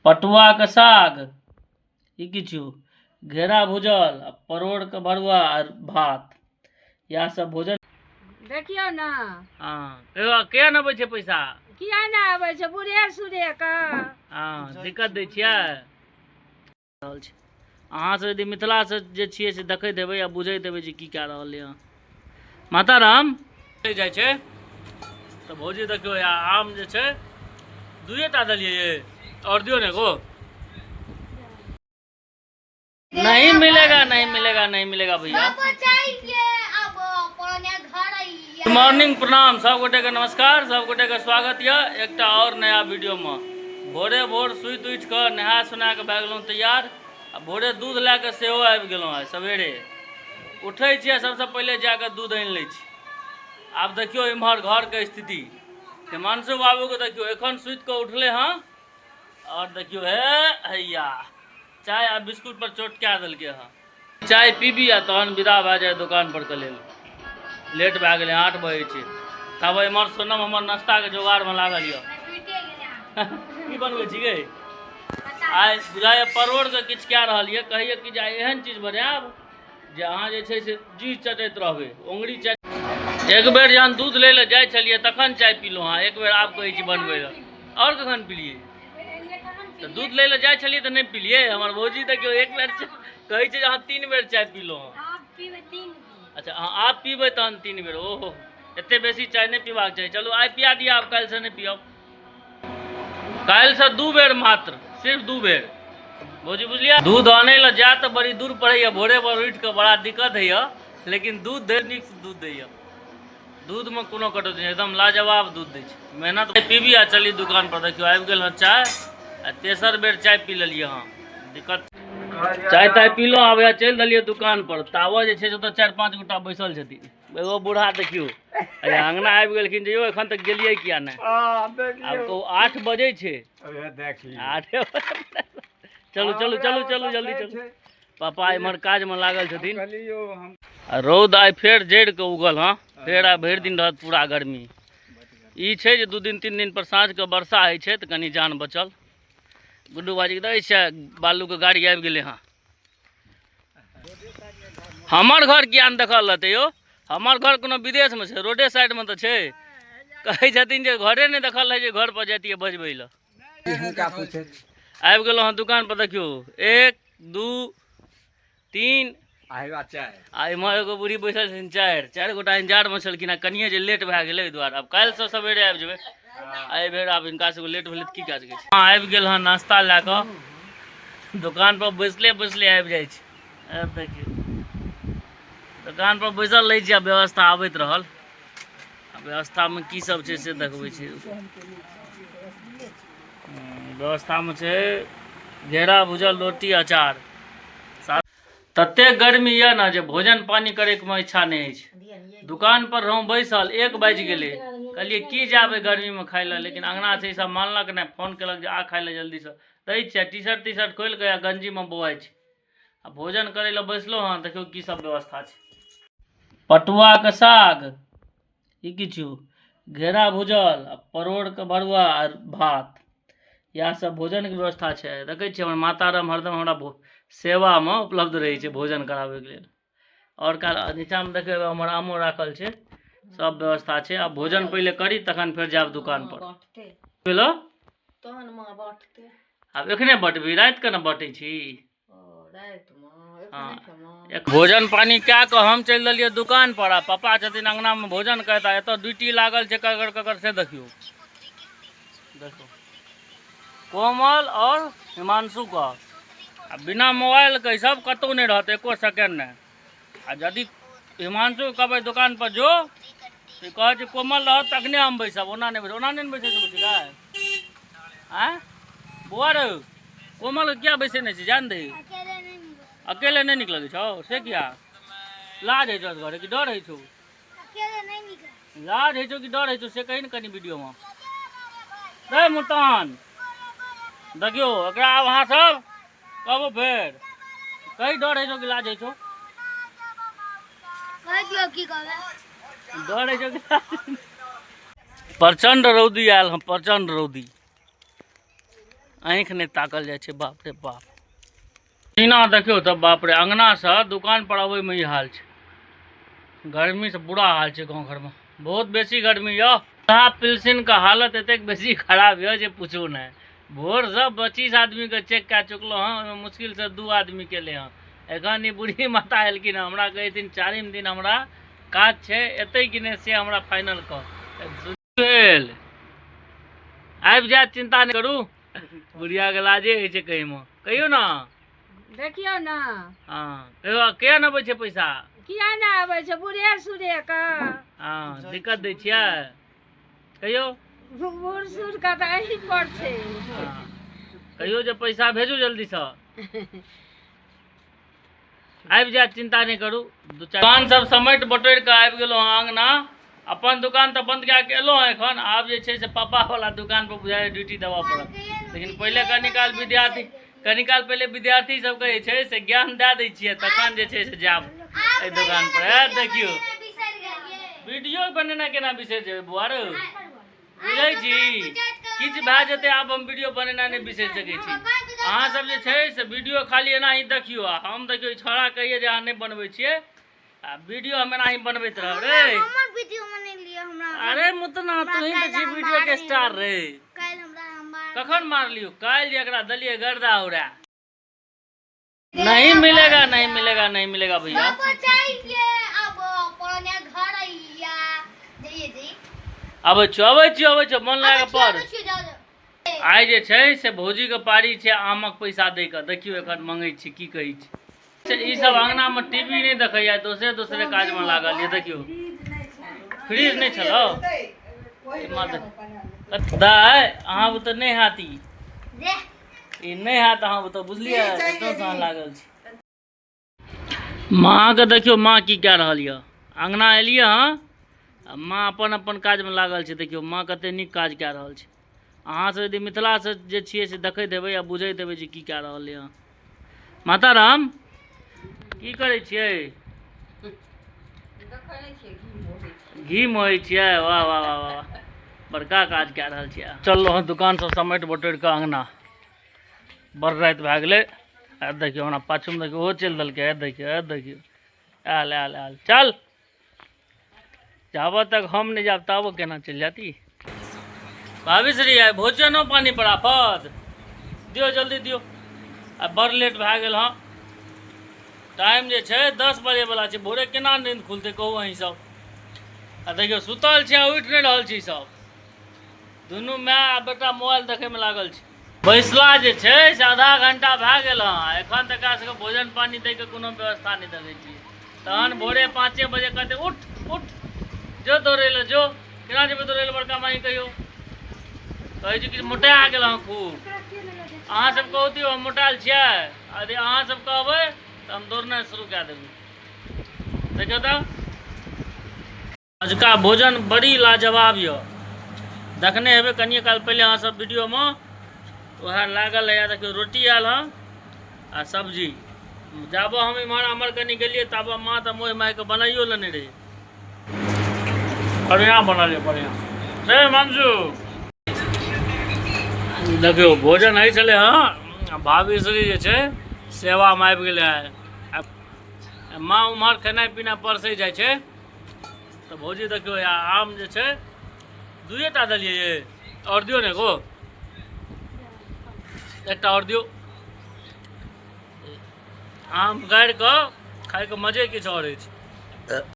पटुआके साग ई किछु घेरा भुजल आ परोड़के भरुआ आ भात इएह सब भोजन। देखियौ ने। हँ कहियो किया नहि अबै छै पैसा? किया नहि अबै छै बूढ़े सूढ़े के। हँ दिक्कत दै छियै रहल छै। अहाँ सब यदि मिथिलासँ जे छियै से देखैत हेबै आ बुझैत हेबै जे की कए रहल यऽ माता राम। जाइ छै तऽ भौजी देखियौ या आम जे छै दुइए टा देलियै ये आओर दियौ ने एगो। नहीं मिलेगा नहीं मिलेगा नहीं मिलेगा भैया। गुड मॉर्निंग, प्रणाम सब गोटे के, नमस्कार सब गोटे के, स्वागत यऽ एकटा और नया वीडियो में। भोरे भोर सुति उठि कऽ नहा सोना कऽ भए गेलहुँ तैयार आ भोरे दूध लए कऽ सेहो आबि गेलहुँ। आइ सवेरे उठै छियै, सबसँ पहिले जा कऽ दूध आनि लै छी। आब देखियौ इम्हर घरके स्थिति, हिमांशु बाबूके देखियौ एखन सुति कऽ उठलै हँ और देखियौ हे हैया चाय आ बिस्कुट पर चोट कए देलकै हँ। चाय पीबी आ तहन विदा भए जाय दोकान पर के लेल, लेट भए गेलै, 8 बजै छै। तब एम्हर सोनम हमर नाश्ताके जोगाड़मे लागल यऽ। की बनबै छी गे आइ? बुझाइए परोड़के किछु कए रहल यऽ। कहैए कि जे आइ एहन चीज बनायब जे अहाँ जे छै से जी चटैत रहबै ओंगरी चाय। एक बेर जहन दूध लै लए जाइ छलियै तखन चाय पीलहुँ हँ, एक बेर आब कहै छी बनबै लए। आओर कखन पीलियै? तऽ दूध लै लए जाइ छलियै तऽ नहि पीलियै। हमर भौजी देखियौ एक बेर कहै छै जे अहाँ 3 बेर चाय पीलहुँ हँ। अच्छा अहाँ आब पीबै तहन 3 बेर? ओहो एते बेसी चाय नहि पीबाक चाही। चलू आइ पिया दिअ, आब काल्हिसँ नहि पियब, काल्हिसँ 2 बेर मात्र, सिर्फ 2 बेर। भौजी बुझलियै दूध आनै लए जाय तऽ बड़ी दूर पड़ैए, भोरे भोर उठि कऽ बड़ा दिक्कत होइए, लेकिन दूध दै नीक दूध दैए, दूधमे कोनो कटौती नहि, एकदम लाजवाब दूध दै छै। मेहनत पीबी आ चली दुकान पर। देखियौ आबि गेल हँ चाय आ तेसर बेर चाय पी लेलियै हँ। दिक्कत चाय ताय पीलहुँ, आब चलि देलियै दुकान पर। ताबऽ जे छै से ओतऽ 4-5 गोटा बैसल छथिन। एगो बूढ़ा देखियौ अङ्गना आबि गेलखिन जे यौ एखन तक गेलियै किया नहि? आब कहू 8 बजै छै, 8। चलू चलू चलू चलू जल्दी चलू। पापा इम्हर काजमे लागल छथिन। आ रौद आइ फेर जड़ि कऽ उगल हँ, फेर आइ भरि दिन रहत पूरा गर्मी। ई छै जे 2 दिन 3 दिन पर साँझके वर्षा होइ छै तऽ कनि जान बचल। गुड्डू बाजीके दै छै बालूके गाड़ी आबि गेलै हँ। हमर घर किया नहि देखल रहतै यौ? हमर घर कोनो विदेशमे छै? रोडे साइडमे तऽ छै। कहै छथिन जे घरे नहि देखल रहै जे घर पर जैतियै बजबै लए। आबि गेलहुँ हँ दुकान पर। देखियौ 1 2 3 आ इम्हर एगो बूढ़ी बैसल छथिन, 4 गोटा इंतजारमे छलखिन आ कनिए जे लेट भए गेलै ओहि दुआरे। आब काल्हिसँ सवेरे आबि जेबै, एहि बेर आब हिनका सबके लेट भेलै तऽ की कए सकै छी। हँ आबि गेल हँ नाश्ता लए कऽ, दोकान पर बैसले बैसले आबि जाइ छै। देखियौ दोकान पर बैसल रहै छी आ व्यवस्था आबैत रहल। आ व्यवस्थामे की सब छै से देखबै छी। व्यवस्थामे छै घेरा भुजल रोटी अचार। ततेक गर्मी यऽ ने जे भोजन पानि करैके इच्छा नहि अछि। दुकान पर रहूँ बैसल, 1 बाजि गेलै, कहलियै की जाबै गर्मीमे खाइ लए, लेकिन अङ्गना छै ई सब मानलक नहि, फोन केलक जे आ खाइ लए जल्दीसँ। दै छियै टी शर्ट ती शर्ट खोलि कऽ आ गंजीमे बौआइ छै। आ भोजन करै लए बैसलहुँ हँ, देखियौ की सब व्यवस्था छै। पटुआके साग ई किछु घेरा भुजल आ परोड़के भरुआ आ भात इएह सब भोजनके व्यवस्था छै। देखै छियै हमर माता राम हरदम हमरा सेवामे उपलब्ध रहै छै भोजन कराबैके लेल। आओर काल नीचाँमे देखबै हमर आमो राखल छै, सब व्यवस्था छै। आब भोजन पहिले करी तखन फेर जायब दुकान पर। भेलो आब एखने बटबी, राति के ने बटै छी। हँ भोजन पानि कए कऽ हम चलि देलियै दुकान पर आ पापा छथिन अङ्गनामे भोजन करता। एतऽ ड्यूटी लागल छै ककर ककर से देखियौ। देखो कोमल और हिमांशु के आ बिना मोबाइल के सब कतौ नहि रहत एको सेकेंड नहि। आ यदि हिमांशु कहबै दोकान पर जो तऽ कहै छै कोमल रहत तखने हम बैसब, ओना नहि बैसब। ओना नहि ने बैसै छै बुझी आँय बौआ रौ, कोमल किया बैसै नहि छै जान दे? अकेले नहि नीक लगै छौ? से किया? लाज होइ छौ घरे कि डर होइ छौ? लाज होइ छौ कि डर होइ छौ से कही ने कनि वीडियोमे। रे मुतान देखियौ एकरा आब अहाँ सब कहबो फेर कही डर होइ छौ कि लाज होइ छौ? डर होइ छौ कि? प्रचंड रौदी आयल हँ, प्रचंड रौदी। आँखि नहि ताकल जाइ छै। बाप रे बाप, सीना देखियौ तऽ बाप रे, अङ्गनासँ दुकान पर अबैमे ई हाल छै। गर्मीसँ बुरा हाल छै गाँव घरमे, बहुत बेसी गर्मी यऽ। पिलसिनके हालत एतेक बेसी खराब यऽ जे पूछू नहि। भोरसँ 25 आदमीके चेक कए चुकलहुँ हँ, ओहिमे मुश्किलसँ 2 आदमी केलै हँ। एखन ई बूढ़ी माता एलखिन हँ, हमरा कहै 4 दिन हमरा काज छै, एतै कि नहि से हमरा फाइनल कह भेल। आबि जायत, चिन्ता नहि करू। बुढ़ियाके लाजे होइ छै कहैमे, कहियौ ने। देखियौ ने। हँ कहियौ, किया नहि अबै छै पैसा? किया नहि अबै छै बूढ़े सूढ़े के? हँ दिक्कत दै छियै, कहियौ। बूढ़ सूढ़ के तऽ एही पर छै। कहियौ जे पैसा भेजू जल्दीसँ, आबि जायत, चिन्ता नहि करू। दू चारि दुकान सब समेट बटोरि कऽ आबि गेलहुँ हँ अङ्गना। अपन दुकान तऽ बन्द कए कऽ एलहुँ हँ, एखन आब जे छै से पापावला दुकानपर बुझाइए ड्यूटी देबऽ पड़त। लेकिन पहिले कनी काल पहिले विद्यार्थी सबके जे छै से ज्ञान दए दै छियै, तखन जे छै से जायब एहि दुकानपर। हे देखियौ, वीडियो बनेनाइ केना बिसरि जेबै बौआ रौ? बुझै छी किछु भए जेतै, आब हम वीडियो बनेनाइ नहि बिसरि सकै छी। अहाँ सब जे छै से वीडियो खाली एनाही देखियौ, आ हम देखियौ छौड़ा कहियै जे अहाँ नहि बनबै छियै, आ वीडियो हम एनाही बनबैत रहब रे। हमर वीडियो बनेलियै हमरा। अरे मुतना, तू ही तऽ छी वीडियो के स्टार रे। काल्हि हमरा हम कखन मारलियौ? काल्हि जे एकरा देलियै गर्दा उड़ा। नहीं मिलेगा, नहीं मिलेगा, नहीं मिलेगा भैया। चाहिए अब पुराने घर आइया जाइए जाइए। आबै छियौ, आबै छियौ, आबै छियौ, मन लागे पर। जाओ जाओ। आइ जे छै से भौजीके पारी छै आमक पैसा दै के। देखियौ एखन मंगै छी, की कहै छै। ई सब अङ्गनामे टीवी नहि देखैया, दोसरे दोसरे काजमे लागल यऽ। देखियौ फ्रिज नहि छलौ दाइ, अहाँ बुते नहि हैत ई, ई नहि हैत अहाँ बुते, बुझलियै? एतऽसँ अहाँ लागल छी। माँके देखियौ, माँ की कए रहल यऽ। अङ्गना एलियै हँ, आ माँ अपन अपन काजमे लागल छै। देखियौ माँ कते नीक काज कए रहल छै। अहाँ सब यदि मिथिलासँ जे छियै से देखैत हेबै आ बुझैत हेबै जे की कए रहल यऽ। माता राम, की करै छियै? घी मोहै छियै? वाह वाह वाह वाह, बड़का काज कए रहल छियै। चललहुँ हँ दुकान सब समेट बटोरि कऽ अङ्गना, बड़ राति भए गेलै। आ देखियौ हमरा पाछूमे देखियौ, ओहो चलि देलकै। आ देखियौ, आ देखियौ, आयल आयल आयल। चल, जाबऽ तक हम नहि जायब ताबऽ केना चलि जाती। भाभी श्री, आइ भोजनो पानी पर आफत दियौ, जल्दी दियौ। आ बड़ लेट भए गेल हँ, टाइम जे छै 10 बजेवला छै। भोरे केना नींद खुलतै कहू अहीं सब? आ देखियौ सुतल छै आ उठि नहि रहल छै। सब दुनू माय आ बेटा मोबाइल देखैमे लागल छै। बैसला जे छै से आधा घंटा भए गेल हँ, एखन तक एकरा सबके भोजन पानी दैके कोनो व्यवस्था नहि देखै छियै। तहन भोरे 5 बजे कहतै उठ उठ जो दौड़ै लए जो। केना जेबै दौड़ै लए बड़का माई कहियौ? कहै छै कि मोटा गेल हँ खूब। अहाँ सब कहू दियौ, हम मोटायल छियै? यदि अहाँ सब कहबै तऽ हम दौड़नाइ शुरू कए देबै। देखियौ तऽ अजुका भोजन बड़ी लाजवाब यऽ। देखने हेबै कनिए काल पहिले अहाँ सब वीडियोमे, वएह लागल है। देखियौ रोटी आयल हँ आ सब्जी। जाबऽ हम इम्हर आम्हर कनि गेलियै ताबऽ माँ तऽ मोहि माहिके बनाइयो लेने रहै। बढ़िआँ बनल यऽ, बढ़िआँ रे मंजू। देखियौ भोजन होइ छलै हँ, भाभी श्री जे छै सेवामे आबि गेलै हँ। माँ उम्हर खेनाइ पिनाइ परसै जाइ छै तऽ भौजी देखियौ या आम जे छै 2 टा देलियै ये, आओर दियौ ने एगो, एकटा आओर दियौ। आम गाड़ि कऽ खायके मजे किछु आओर अछि।